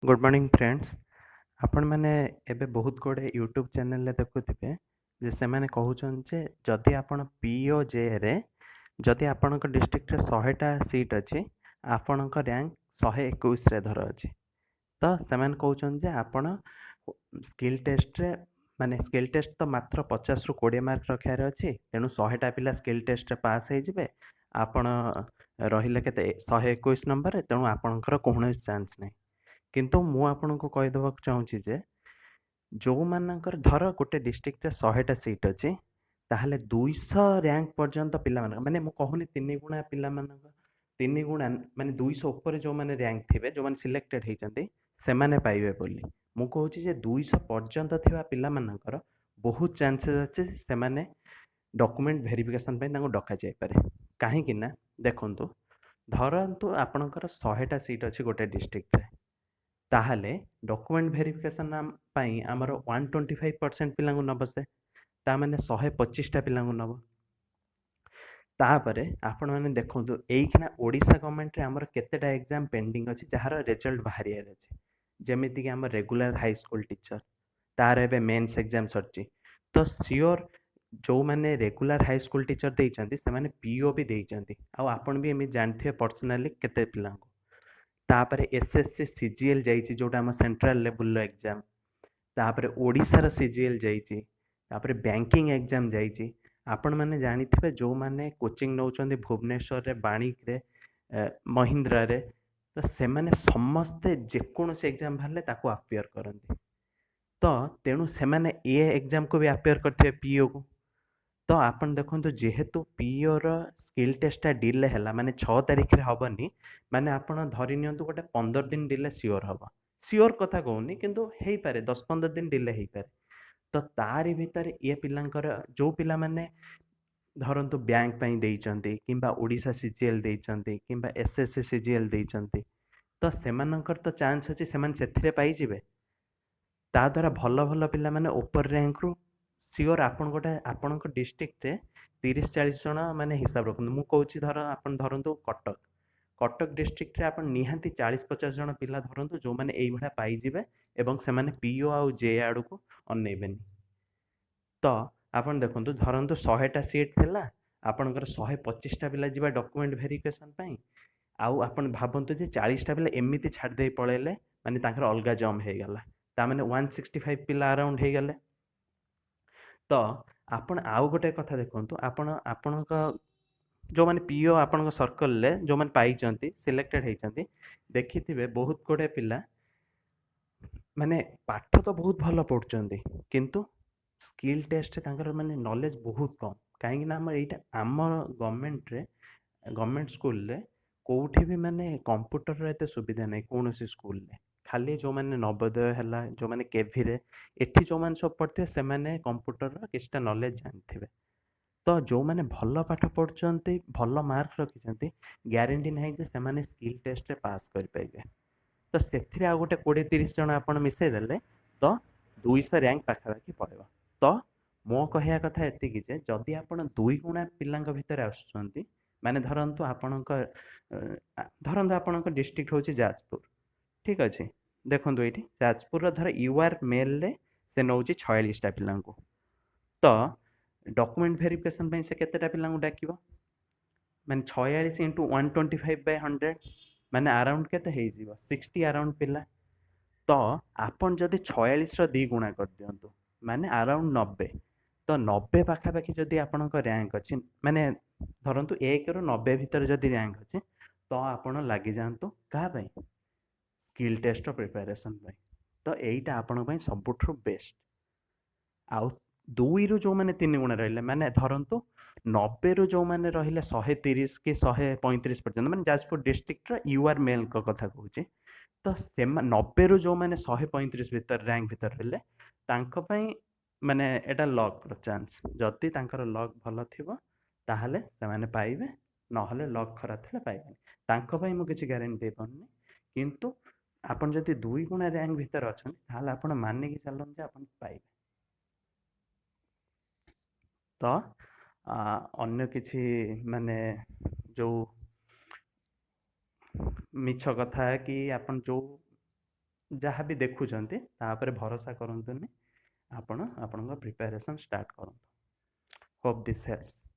Good morning friends. ଆପଣମାନେ ଏବେ ବହୁତ ଗୁଡ଼ିଏ ୟୁଟ୍ୟୁବ୍ ଚ୍ୟାନେଲରେ ଦେଖୁଥିବେ ଯେ ସେମାନେ କହୁଛନ୍ତି ଯେ ଯଦି ଆପଣ ପିଓଜେରେ, ଯଦି ଆପଣଙ୍କ ଡିଷ୍ଟ୍ରିକ୍ଟରେ 100ଟା ସିଟ୍ ଅଛି, ଆପଣଙ୍କ ର୍ୟାଙ୍କ 121ରେ ଧର ଅଛି, ତ ସେମାନେ କହୁଛନ୍ତି ଯେ ଆପଣ ସ୍କିଲ୍ ଟେଷ୍ଟରେ, ମାନେ ସ୍କିଲ୍ ଟେଷ୍ଟ ତ ମାତ୍ର 50ରୁ 20 ମାର୍କ ରଖିବାର ଅଛି, ତେଣୁ 100ଟା ପିଲା ସ୍କିଲ୍ ଟେଷ୍ଟରେ ପାସ୍ ହେଇଯିବେ, ଆପଣ ରହିଲେ କେତେ 121 ନମ୍ବରରେ, ତେଣୁ ଆପଣଙ୍କର କୌଣସି ଚାନ୍ସ ନାହିଁ। କିନ୍ତୁ ମୁଁ ଆପଣଙ୍କୁ କହିଦେବାକୁ ଚାହୁଁଛି ଯେ ଯେଉଁମାନଙ୍କର ଧର ଗୋଟେ ଡିଷ୍ଟ୍ରିକ୍ଟରେ 100ଟା ସିଟ୍ ଅଛି, ତାହେଲେ 200 ର୍ୟାଙ୍କ ପର୍ଯ୍ୟନ୍ତ ପିଲାମାନଙ୍କ, ମାନେ ମୁଁ କହୁନି ତିନି ଗୁଣା ପିଲାମାନଙ୍କ, ତିନି ଗୁଣା ମାନେ 200 ଉପରେ ଯେଉଁମାନେ ର୍ୟାଙ୍କ ଥିବେ, ଯେଉଁମାନେ ସିଲେକ୍ଟେଡ଼ ହେଇଛନ୍ତି, ସେମାନେ ପାଇବେ ବୋଲି। ମୁଁ କହୁଛି ଯେ 200 ପର୍ଯ୍ୟନ୍ତ ଥିବା ପିଲାମାନଙ୍କର ବହୁତ ଚାନ୍ସେସ୍ ଅଛି, ସେମାନେ ଡକୁମେଣ୍ଟ ଭେରିଫିକେସନ୍ ପାଇଁ ତାଙ୍କୁ ଡକାଯାଇପାରେ। କାହିଁକି ନା ଦେଖନ୍ତୁ, ଧରନ୍ତୁ ଆପଣଙ୍କର 100ଟା ସିଟ୍ ଅଛି ଗୋଟେ ଡିଷ୍ଟ୍ରିକ୍ଟରେ, ତାହେଲେ ଡକୁମେଣ୍ଟ ଭେରିଫିକେସନ୍ ପାଇଁ ଆମର 125% ପିଲାଙ୍କୁ ନେବ ସେ, ତା ମାନେ 125ଟା ପିଲାଙ୍କୁ ନେବ। ତାପରେ ଆପଣମାନେ ଦେଖନ୍ତୁ, ଏଇଖିଣା ଓଡ଼ିଶା ଗଭର୍ଣ୍ଣମେଣ୍ଟରେ ଆମର କେତେଟା ଏକ୍ଜାମ୍ ପେଣ୍ଡିଂ ଅଛି ଯାହାର ରେଜଲ୍ଟ ବାହାରିବାର ଅଛି। ଯେମିତିକି ଆମ ରେଗୁଲାର ହାଇସ୍କୁଲ ଟିଚର, ତାର ଏବେ ମେନ୍ସ ଏକ୍ଜାମ୍ ସରିଛି। ତ ସିଓର ଯେଉଁମାନେ ରେଗୁଲାର ହାଇସ୍କୁଲ ଟିଚର ଦେଇଛନ୍ତି, ସେମାନେ ପିଓ ବି ଦେଇଛନ୍ତି। ଆଉ ଆପଣ ବି ଏମିତି ଜାଣିଥିବେ ପର୍ସନାଲି କେତେ ପିଲାଙ୍କୁ। ତାପରେ ଏସ୍ଏସ୍ସି ସିଜିଏଲ୍ ଯାଇଛି, ଯେଉଁଟା ଆମ ସେଣ୍ଟ୍ରାଲ ଲେବୁଲର ଏକ୍ଜାମ୍। ତାପରେ ଓଡ଼ିଶାର ସିଜିଏଲ୍ ଯାଇଛି। ତାପରେ ବ୍ୟାଙ୍କିଂ ଏକ୍ଜାମ୍ ଯାଇଛି। ଆପଣମାନେ ଜାଣିଥିବେ, ଯେଉଁମାନେ କୋଚିଂ ନେଉଛନ୍ତି ଭୁବନେଶ୍ୱରରେ, ବାଣିକରେ, ମହିନ୍ଦ୍ରାରେ, ତ ସେମାନେ ସମସ୍ତେ ଯେକୌଣସି ଏକ୍ଜାମ୍ ବାହାରିଲେ ତାକୁ ଆପିୟର କରନ୍ତି। ତ ତେଣୁ ସେମାନେ ଏ ଏକ୍ଜାମ୍କୁ ବି ଆପିୟର କରିଥିବେ, ପିଓକୁ। ତ ଆପଣ ଦେଖନ୍ତୁ, ଯେହେତୁ ପିଓର ସ୍କିଲ୍ ଟେଷ୍ଟଟା ଡିଲେ ହେଲା, ମାନେ 6 ତାରିଖରେ ହେବନି, ମାନେ ଆପଣ ଧରି ନିଅନ୍ତୁ ଗୋଟେ 15 ଦିନ ଡିଲେ ସିଓର ହେବ। ସିଓର କଥା କହୁନି, କିନ୍ତୁ ହେଇପାରେ, 10-15 ଦିନ ଡିଲେ ହେଇପାରେ। ତ ତାରି ଭିତରେ ଇଏ ପିଲାଙ୍କର, ଯେଉଁ ପିଲାମାନେ ଧରନ୍ତୁ ବ୍ୟାଙ୍କ ପାଇଁ ଦେଇଛନ୍ତି କିମ୍ବା ଓଡ଼ିଶା ସିଜିଏଲ୍ ଦେଇଛନ୍ତି କିମ୍ବା ଏସ୍ଏସ୍ସି ସିଜିଏଲ୍ ଦେଇଛନ୍ତି, ତ ସେମାନଙ୍କର ତ ଚାନ୍ସ ଅଛି, ସେମାନେ ସେଥିରେ ପାଇଯିବେ। ତା ଦ୍ୱାରା ଭଲ ଭଲ ପିଲାମାନେ ଉପର ର୍ୟାଙ୍କରୁ ସିଓର ଆପଣ ଗୋଟେ ଆପଣଙ୍କ ଡିଷ୍ଟ୍ରିକ୍ଟରେ 30-40 ଜଣ, ମାନେ ହିସାବ ରଖନ୍ତୁ, ମୁଁ କହୁଛି, ଧର ଆପଣ ଧରନ୍ତୁ କଟକ, କଟକ ଡିଷ୍ଟ୍ରିକ୍ଟରେ ଆପଣ ନିହାତି 40-50 ଜଣ ପିଲା ଧରନ୍ତୁ ଯେଉଁମାନେ ଏଇଭଳିଆ ପାଇଯିବେ ଏବଂ ସେମାନେ ପିଓ ଆଉ ଜେ ଆଡ଼କୁ ଅନେଇବେନି। ତ ଆପଣ ଦେଖନ୍ତୁ, ଧରନ୍ତୁ 100ଟା ସିଟ୍ ଥିଲା, ଆପଣଙ୍କର 125ଟା ପିଲା ଯିବା ଡକୁମେଣ୍ଟ ଭେରିଫିକେସନ୍ ପାଇଁ। ଆଉ ଆପଣ ଭାବନ୍ତୁ ଯେ 40ଟା ପିଲା ଏମିତି ଛାଡ଼ି ଦେଇ ପଳେଇଲେ, ମାନେ ତାଙ୍କର ଅଲଗା ଜମ୍ ହେଇଗଲା, ତାମାନେ 165 ପିଲା ଆରାଉଣ୍ଡ ହେଇଗଲେ। ତ ଆପଣ ଆଉ ଗୋଟେ କଥା ଦେଖନ୍ତୁ, ଆପଣ ଆପଣଙ୍କ ଯେଉଁମାନେ ପିଓ ଆପଣଙ୍କ ସର୍କଲରେ ଯେଉଁମାନେ ପାଇଛନ୍ତି, ସିଲେକ୍ଟେଡ଼ ହେଇଛନ୍ତି, ଦେଖିଥିବେ ବହୁତ ଗୁଡ଼ିଏ ପିଲା ମାନେ ପାଠ ତ ବହୁତ ଭଲ ପଢ଼ୁଛନ୍ତି, କିନ୍ତୁ ସ୍କିଲ୍ ଟେଷ୍ଟରେ ତାଙ୍କର ମାନେ ନଲେଜ ବହୁତ କମ୍। କାହିଁକି ନା ଆମ ଏଇଟା ଆମ ଗଭର୍ଣ୍ଣମେଣ୍ଟରେ, ଗଭର୍ଣ୍ଣମେଣ୍ଟ ସ୍କୁଲରେ କେଉଁଠି ବି ମାନେ କମ୍ପ୍ୟୁଟରର ଏତେ ସୁବିଧା ନାହିଁ କୌଣସି ସ୍କୁଲରେ। ଖାଲି ଯେଉଁମାନେ ନବୋଦୟ ହେଲା, ଯେଉଁମାନେ କେଭିରେ, ଏଠି ଯେଉଁମାନେ ସବୁ ପଢ଼ିଥିବେ, ସେମାନେ କମ୍ପ୍ୟୁଟରର କିଛିଟା ନଲେଜ ଜାଣିଥିବେ। ତ ଯେଉଁମାନେ ଭଲ ପାଠ ପଢ଼ୁଛନ୍ତି, ଭଲ ମାର୍କ ରଖିଛନ୍ତି, ଗ୍ୟାରେଣ୍ଟି ନାହିଁ ଯେ ସେମାନେ ସ୍କିଲ୍ ଟେଷ୍ଟରେ ପାସ୍ କରିପାରିବେ। ତ ସେଥିରେ ଆଉ ଗୋଟେ 20-30 ଜଣ ଆପଣ ମିଶାଇ ଦେଲେ ତ 200 ର୍ୟାଙ୍କ ପାଖାପାଖି ପଳେଇବ। ତ ମୋ କହିବା କଥା ଏତିକି ଯେ ଯଦି ଆପଣ ଦୁଇ ଗୁଣା ପିଲାଙ୍କ ଭିତରେ ଆସୁଛନ୍ତି, ମାନେ ଧରନ୍ତୁ ଆପଣଙ୍କ ଡିଷ୍ଟ୍ରିକ୍ଟ ହେଉଛି ଯାଜପୁର, ଠିକ୍ ଅଛି। ଦେଖନ୍ତୁ, ଏଇଠି ଯାଜପୁରର ଧର you ଆର୍ ମେଲ୍ରେ ସେ ନେଉଛି 46ଟା ପିଲାଙ୍କୁ, ତ ଡକୁମେଣ୍ଟ ଭେରିଫିକେସନ୍ ପାଇଁ ସେ କେତେଟା ପିଲାଙ୍କୁ ଡାକିବ? ମାନେ 46 ଇଣ୍ଟୁ 125 ବାଇ 100, ମାନେ ଆରାଉଣ୍ଡ କେତେ ହେଇଯିବ? 60 ଆରାଉଣ୍ଡ ପିଲା। ତ ଆପଣ ଯଦି 46ର ଦୁଇ ଗୁଣା କରିଦିଅନ୍ତୁ, ମାନେ ଆରାଉଣ୍ଡ 90। ତ 90 ପାଖାପାଖି ଯଦି ଆପଣଙ୍କ ର୍ୟାଙ୍କ ଅଛି, ମାନେ ଧରନ୍ତୁ 1ରୁ 90 ଭିତରେ ଯଦି ର୍ୟାଙ୍କ ଅଛି, ତ ଆପଣ ଲାଗିଯାଆନ୍ତୁ କାହା ପାଇଁ? ସ୍କିଲ୍ ଟେଷ୍ଟର ପ୍ରିପାରେସନ୍ ପାଇଁ। ତ ଏଇଟା ଆପଣଙ୍କ ପାଇଁ ସବୁଠୁ ବେଷ୍ଟ। ଆଉ ଦୁଇରୁ ଯେଉଁମାନେ ତିନି ଗୁଣା ରହିଲେ, ମାନେ ଧରନ୍ତୁ 90ରୁ ଯେଉଁମାନେ ରହିଲେ 130 କି 135 ପର୍ଯ୍ୟନ୍ତ, ମାନେ ଯାଜପୁର ଡିଷ୍ଟ୍ରିକ୍ଟର you ଆର୍ ମେଲ୍ଙ୍କ କଥା କହୁଛି, ତ ସେମାନେ 90ରୁ ଯେଉଁମାନେ 135 ଭିତରେ ର୍ୟାଙ୍କ ଭିତରେ ରହିଲେ, ତାଙ୍କ ପାଇଁ ମାନେ ଏଇଟା ଲକ୍ର ଚାନ୍ସ। ଯଦି ତାଙ୍କର ଲକ୍ ଭଲ ଥିବ, ତାହେଲେ ସେମାନେ ପାଇବେ, ନହେଲେ ଲକ୍ ଖରାପ ଥିଲେ ପାଇବେନି। ତାଙ୍କ ପାଇଁ ମୁଁ କିଛି ଗ୍ୟାରେଣ୍ଟି ଦେଇପାରୁନି। କିନ୍ତୁ ଆପଣ ଯଦି ଦୁଇ ଗୁଣା ର୍ୟାଙ୍କ ଭିତରେ ଅଛନ୍ତି, ତାହେଲେ ଆପଣ ମାନିକି ଚାଲନ୍ତୁ ଯେ ଆପଣ ପାଇବେ। ତ ଅନ୍ୟ କିଛି ମାନେ ଯେଉଁ ମିଛ କଥା କି ଆପଣ ଯେଉଁ ଯାହା ବି ଦେଖୁଛନ୍ତି, ତା ଉପରେ ଭରସା କରନ୍ତୁନି। ଆପଣ ଆପଣଙ୍କ ପ୍ରିପାରେସନ୍ ଷ୍ଟାର୍ଟ କରନ୍ତୁ। Hope this helps.